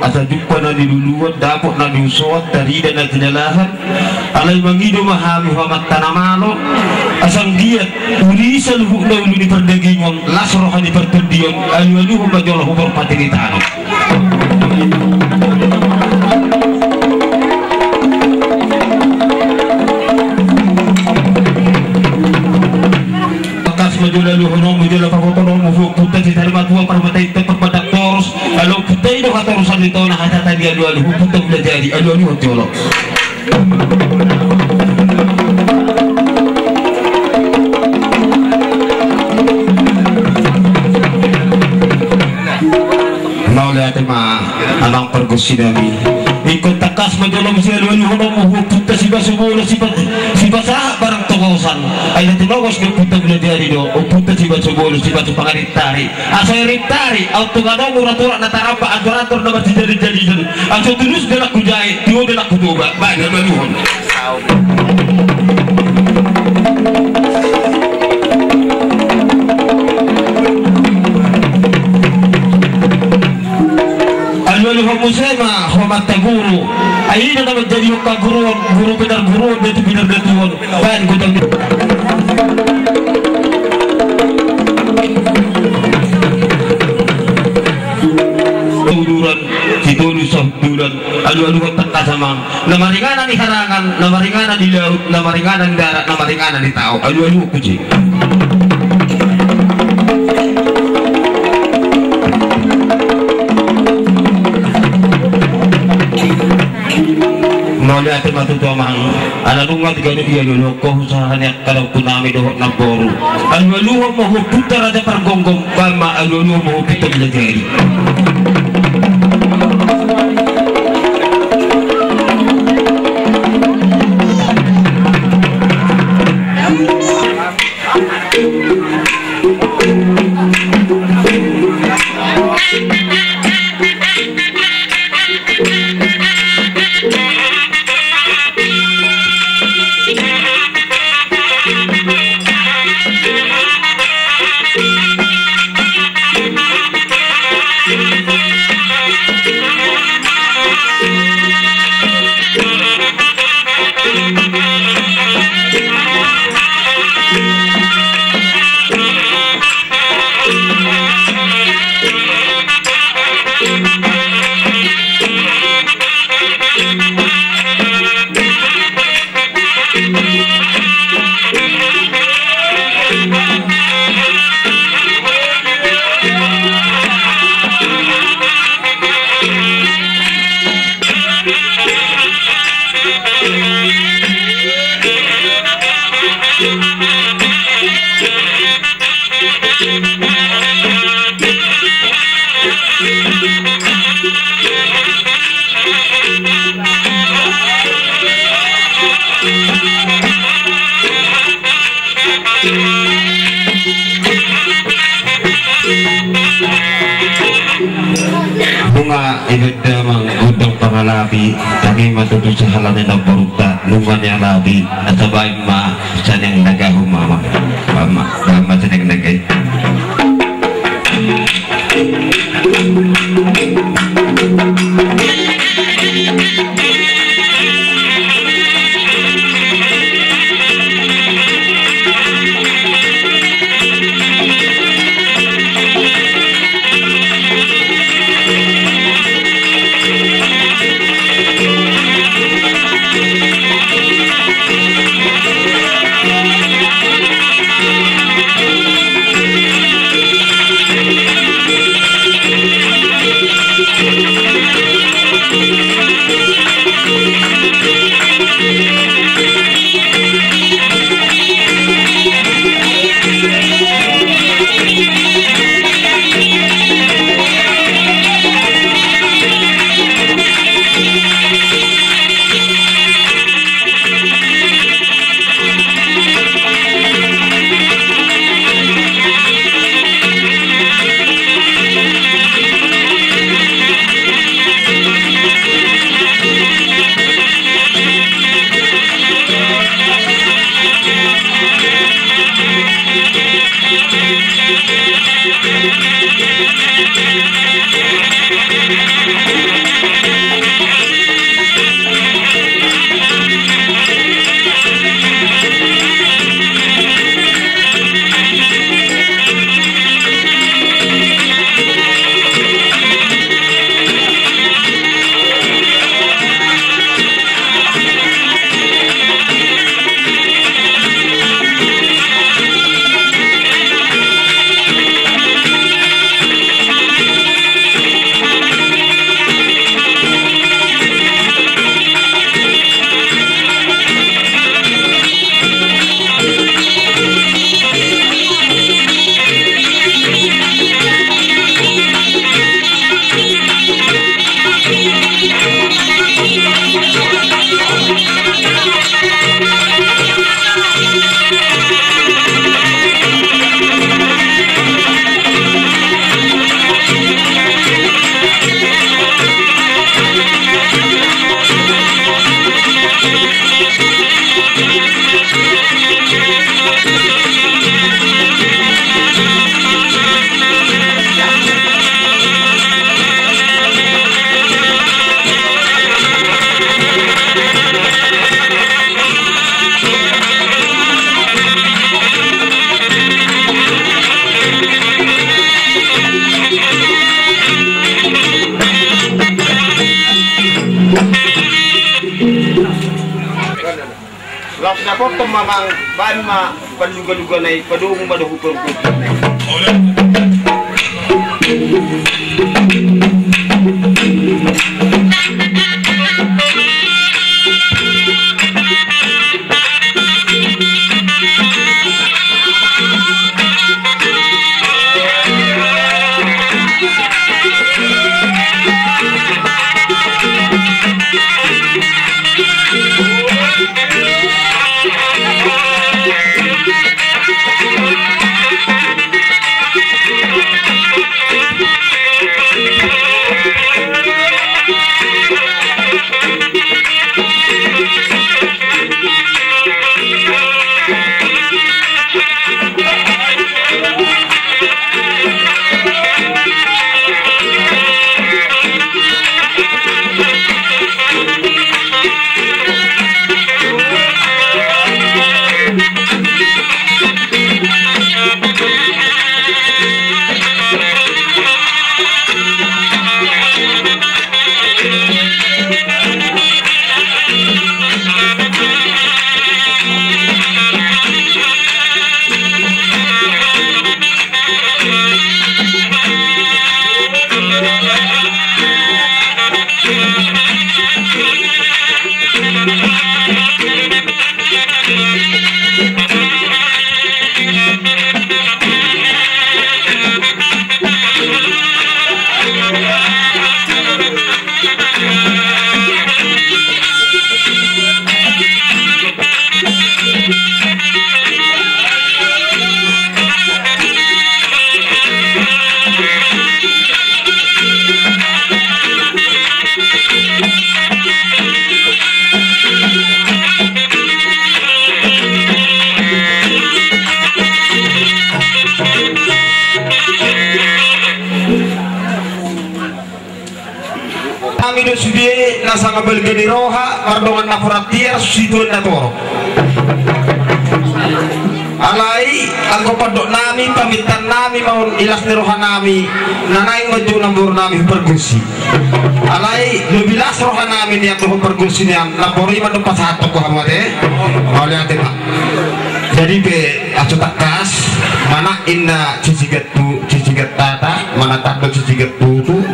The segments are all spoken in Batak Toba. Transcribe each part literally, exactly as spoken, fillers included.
Asa jumpa na niluluan, dapot na niusoan, tarida na tinalahan. Alai mangido ma hami ho Amanta na malo, asa anggiat uli saluhutna ulu ni pardagingon, las roha ni partondion, alualuhon ma jolo hu parpatiri tano. Tangkas ma jolo aluhononmu, jolo pabotononmu, hu ompunta si Tarimatua, parmata inta, parpandang toros, ala ompunta i do hatorosan ni tona, hatata ni alualu, hu ompunta Mulajadi, alualuhon jolo. Mauliate ma amang pargonsi nami. Ingkon tangkas ma jolo muse alualuhononmu hu ompunta Sibaso Bolon, sipa-, sipasahat barang togosan. Ai na tinogos ni ompunta Mulajadi do, ompunta Sibaso Bolon, Sibaso Pangarintari. Asa irintari, aut tung adong urat-urat na taramba, andor-andor na marsijarijarian. Asa tulus dalan hujai, tio dalan hutoba. Baen alualuhon. Alualuhon muse ma ho Amanta Guru. Ai i do na manjadihon haguruon, guru pinarguruon, datu pinardatuon. Baen gotong ni uduran, sitolu sahundulan. Alualuhon tangkas amang. Na maringanan di harangan, na maringanan di laut, na maringanan di darat, na maringanan di tao. Alualuhon muse. Mauliate ma tutu amang. Ala nunga di ganup i alualuhon ho, husaha ni angka daompung nami dohot namboru. Alualuhon ma hu ompunta Raja Pargonggom, baen ma alualuhon ma hu ompunta Mulajadi. Nunga ibebeda amang gondang pangalapi, tangihon ma tutu sahala ni namborunta, nunga nialapi, asa baen ma sian na gabe, amang. Baen ma, baen ma sian na gabe. Laos dapothon ma amang, baen ma panlugaluga na i, padomu ma dohot pargogoi na i. Hami do sude na sanga balga ni roha, mardongan na porantiar, situan na torop. Alai, anggo pandok nami, pamintan nami, maol ni las ni roha nami, na naeng ma jo namboru nami pargonsi. Alai, lobi las roha nami nian dohot pargonsi nian, namboru i ma do pasahathon tu hamu ate. Mauliate ma. Jadi pe, aso tangkas, manat inna sisigat tu, sisigat tata, manat tandok sisigat tutu.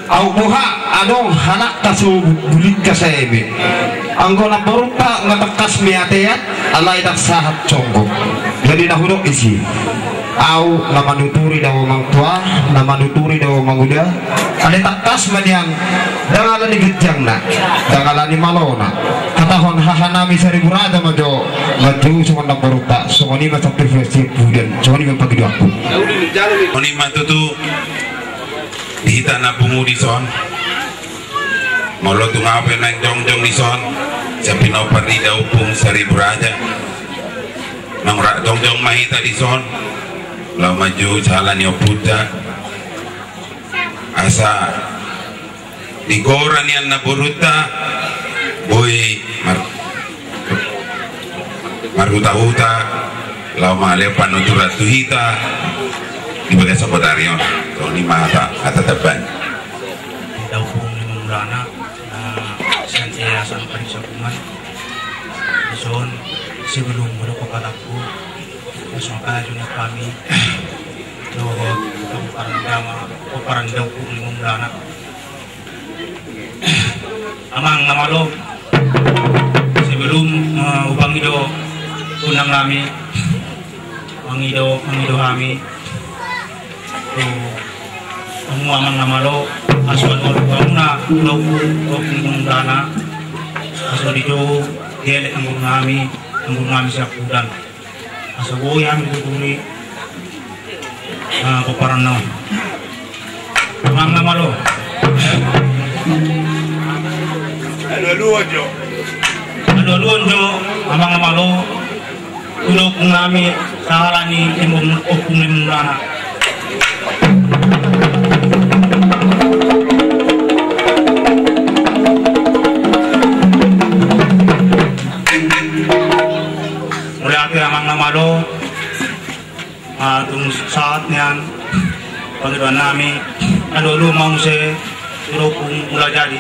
Aut boha, Adong halak na so bulingka saeme. Anggo namborunta nga tangkas meateat, alai ndang sahat songgop. Jadi na hudok disi, au na manuturi do amangtua, na manuturi do amanguda. Alai tangkas ma nian, ndang ala ni ginjangna, ndang ala ni malona. Hatahon hahanami Saribu Raja ma jo, maju songon namborunta, songon i ma sampir festival dan songon i ma pangidoanku. Songon i ma tutu. Di hita na pungu dison, molo tung au pe naeng jongjong dison, sian pinompar ni da Ompung Saribu Raja, naeng ra jongjong ma hita dison, laho maju sahala ni ompunta, asa di gora nian namborunta, boi mar- marhutahuta, laho mangalehon panuturan tu hita di bagasan bodari on. Songon i ma hata, hata tamba ni da Ompung Lima Mulana, na sian asa na paling sokuman. Dison, sebelum mudok pakalangku, langsung aja nang hami dohot pomparan ni da Ompung Lima Mulana. Amang na malo, sebelum, eh, hupangido tu nang hami, mangido, mangido hami tu hamu amang na malo, asa alualu hamuna tu Ompung, Ompung Lima Mulana, asa dijou dielek anggur nami, anggur nami siampudan. Asa boi hami tuturi, ah, pomparanna on. Amang na malo. Alualuhon jo. Alualuhon jo, amang na malo. Tu Ompung nami, sahala ni Ompung, Ompung Lima Mulana. Mauliate amang na malo, ah, tung sahat nian pangidoan nami, alualuhon ma muse tu Ompung Mulajadi.